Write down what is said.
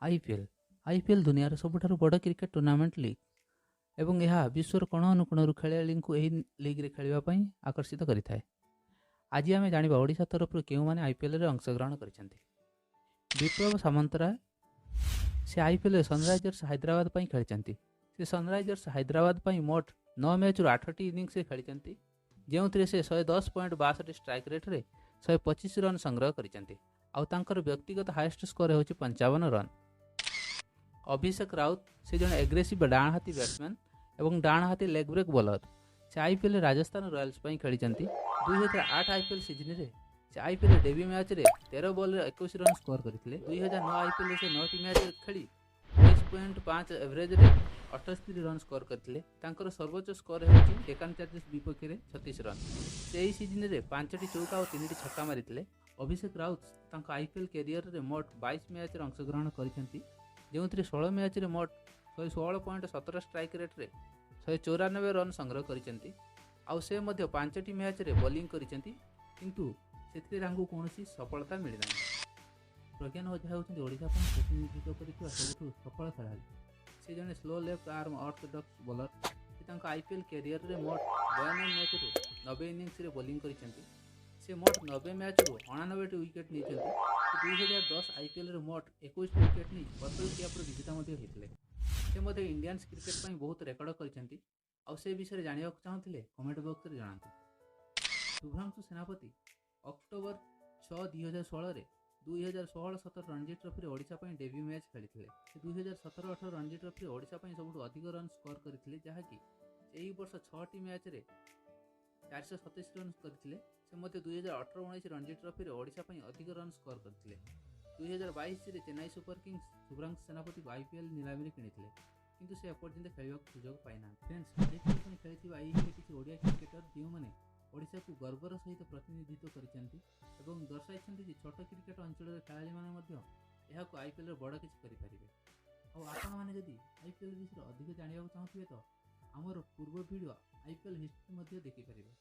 IPL. IPL ଦୁନିଆର ସବୁଠାରୁ ବଡ଼ କ୍ରିକେଟ ଟୁର୍ଣ୍ଣାମେଣ୍ଟ ଲିଗ୍ ଏବଂ ଏହା ବିଶ୍ୱର କୋଣ ଅନୁକୋଣରୁ ଖେଳାଳିଙ୍କୁ ଏହି ଲିଗ୍ରେ ଖେଳିବା ପାଇଁ ଆକର୍ଷିତ କରିଥାଏ। ଆଜି ଆମେ ଜାଣିବା ଓଡ଼ିଶା ତରଫରୁ କେଉଁମାନେ ଆଇପିଏଲ୍ରେ ଅଂଶଗ୍ରହଣ କରିଛନ୍ତି। ବିପ୍ଳବ ସାମନ୍ତରାୟ, ସେ ଆଇପିଏଲ୍ରେ ସନରାଇଜର୍ସ ହାଇଦ୍ରାବାଦ ପାଇଁ ଖେଳିଛନ୍ତି। ସେ ସନରାଇଜର୍ସ ହାଇଦ୍ରାବାଦ ପାଇଁ ମୋଟ 9 ମ୍ୟାଚ୍ରୁ 8ଟି ଇନିଂସରେ ଖେଳିଛନ୍ତି, ଯେଉଁଥିରେ ସେ 110.62 ଷ୍ଟ୍ରାଇକ୍ ରେଟ୍ରେ 125 ରନ୍ ସଂଗ୍ରହ କରିଛନ୍ତି। ଆଉ ତାଙ୍କର ବ୍ୟକ୍ତିଗତ ହାଏଷ୍ଟ ସ୍କୋର ହେଉଛି 55 ରନ୍। ଅଭିଷେକ ରାଉତ, ସେ ଜଣେ ଏଗ୍ରେସିଭ୍ ଡାହାଣହାତି ବ୍ୟାଟ୍ସମ୍ୟାନ୍ ଏବଂ ଡାହାଣହାତି ଲେଗ୍ ବ୍ରେକ୍ ବୋଲର। ସେ ଆଇପିଏଲ୍ ରାଜସ୍ଥାନ ରୟାଲ୍ସ ପାଇଁ ଖେଳିଛନ୍ତି। 2008 ଆଇପିଏଲ୍ ସିଜନରେ ସେ ଆଇପିଏଲ୍ ଡେବ୍ୟୁ ମ୍ୟାଚ୍ରେ 13 ବଲ୍ରେ 21 ରନ୍ ସ୍କୋର କରିଥିଲେ। 2009 ଆଇପିଏଲ୍ରେ ସେ 9ଟି ମ୍ୟାଚ୍ ଖେଳି 22.5 ଏଭରେଜରେ 78 ରନ୍ ସ୍କୋର କରିଥିଲେ। ତାଙ୍କର ସର୍ବୋଚ୍ଚ ସ୍କୋର ହେଉଛି ଡେକାନ ଚାର୍ଜର୍ସ ବିପକ୍ଷରେ 36 ରନ୍। ସେ ଏହି ସିଜନରେ 5ଟି ଚୌକା ଓ 3ଟି ଛକା ମାରିଥିଲେ। ଅଭିଷେକ ରାଉତ ତାଙ୍କ ଆଇପିଏଲ୍ କ୍ୟାରିୟରରେ ମୋଟ 22 ମ୍ୟାଚ୍ରେ ଅଂଶଗ୍ରହଣ କରିଛନ୍ତି, ଯେଉଁଥିରେ 16 ମ୍ୟାଚ୍ରେ ମୋଟ 116.17 ଷ୍ଟ୍ରାଇକ୍ ରେଟ୍ରେ 194 ରନ୍ ସଂଗ୍ରହ କରିଛନ୍ତି। ଆଉ ସେ ମଧ୍ୟ 5ଟି ମ୍ୟାଚ୍ରେ ବୋଲିଂ କରିଛନ୍ତି, କିନ୍ତୁ ସେଥିରେ ତାଙ୍କୁ କୌଣସି ସଫଳତା ମିଳିନାହିଁ। ପ୍ରଜ୍ଞାନ ଓଝା ହେଉଛନ୍ତି ଓଡ଼ିଶା ପାଇଁ ପ୍ରତିନିଧିତ୍ୱ କରିଥିବା ସବୁଠୁ ସଫଳ ଖେଳାଳି। ସେ ଜଣେ slow left arm Orthodox bowler. ସେ ତାଙ୍କ ଆଇପିଏଲ୍ କ୍ୟାରିୟରରେ ମୋଟ 92 ମ୍ୟାଚ୍ରୁ 90 ଇନିଂସରେ ବୋଲିଂ କରିଛନ୍ତି। ସେ ମୋଟ 90 ମ୍ୟାଚ୍ରୁ 89ଟି ୱିକେଟ୍ ନେଇଛନ୍ତି। ସେ 2010 ଆଇପିଏଲ୍ରେ ମୋଟ 21ଟି ୱିକେଟ୍ ନେଇ ପର୍ପଲ୍ କ୍ୟାପ୍ର ବିଜେତା ମଧ୍ୟ ହୋଇଥିଲେ। ସେ ମଧ୍ୟ ଇଣ୍ଡିଆନ୍ସ କ୍ରିକେଟ୍ ପାଇଁ ବହୁତ ରେକର୍ଡ଼ କରିଛନ୍ତି। ଆଉ ସେ ବିଷୟରେ ଜାଣିବାକୁ ଚାହୁଁଥିଲେ କମେଣ୍ଟ ବକ୍ସରେ ଜଣାନ୍ତୁ। ଶୁଭ୍ରାଂଶୁ ସେନାପତି ଅକ୍ଟୋବର 6, 2016ରେ 2016-17 ରଣଜୀ ଟ୍ରଫିରେ ଓଡ଼ିଶା ପାଇଁ ଡେବ୍ୟୁ ମ୍ୟାଚ୍ ଖେଳିଥିଲେ। ସେ 2017-18 ରଣଜୀ ଟ୍ରଫିରେ ଓଡ଼ିଶା ପାଇଁ ସବୁଠୁ ଅଧିକ ରନ୍ ସ୍କୋର କରିଥିଲେ, ଯାହାକି ଏହି ବର୍ଷ 6ଟି ମ୍ୟାଚ୍ରେ 427 ରନ୍ କରିଥିଲେ। ସେ ମଧ୍ୟ 2018-19 ରଣଜୀ ଟ୍ରଫିରେ ଓଡ଼ିଶା ପାଇଁ ଅଧିକ ରନ୍ ସ୍କୋର କରିଥିଲେ। 2022ରେ ଚେନ୍ନାଇ ସୁପର କିଙ୍ଗସ୍ ଶୁଭ୍ରାଂଶୁ ସେନାପତିକୁ ଆଇପିଏଲ୍ ନିଲାମୀରେ କିଣିଥିଲେ, କିନ୍ତୁ ସେ ଏପର୍ଯ୍ୟନ୍ତ ଖେଳିବାକୁ ସୁଯୋଗ ପାଇନାହାନ୍ତି। ଫ୍ରେଣ୍ଡସ୍, ଆଇପିଏଲ୍ ପାଇଁ ଖେଳିଥିବା ଏହି ହେଲେ କିଛି ଓଡ଼ିଆ କ୍ରିକେଟର, ଯେଉଁମାନେ ଓଡ଼ିଶାକୁ ଗର୍ବର ସହିତ ପ୍ରତିନିଧିତ୍ୱ କରିଛନ୍ତି ଏବଂ ଦର୍ଶାଇଛନ୍ତି ଯେ ଛୋଟ କ୍ରିକେଟ ଅଞ୍ଚଳର ଖେଳାଳିମାନେ ମଧ୍ୟ ଏହାକୁ ଆଇପିଏଲ୍ରେ ବଡ଼ କିଛି କରିପାରିବେ। ଆଉ ଆପଣମାନେ ଯଦି ଆଇପିଏଲ୍ ବିଷୟରେ ଅଧିକ ଜାଣିବାକୁ ଚାହୁଁଥିବେ ତ ଆମର ପୂର୍ବ ଭିଡ଼ିଓ ଆଇପିଏଲ୍ ହିଷ୍ଟ୍ରି ମଧ୍ୟ ଦେଖିପାରିବେ।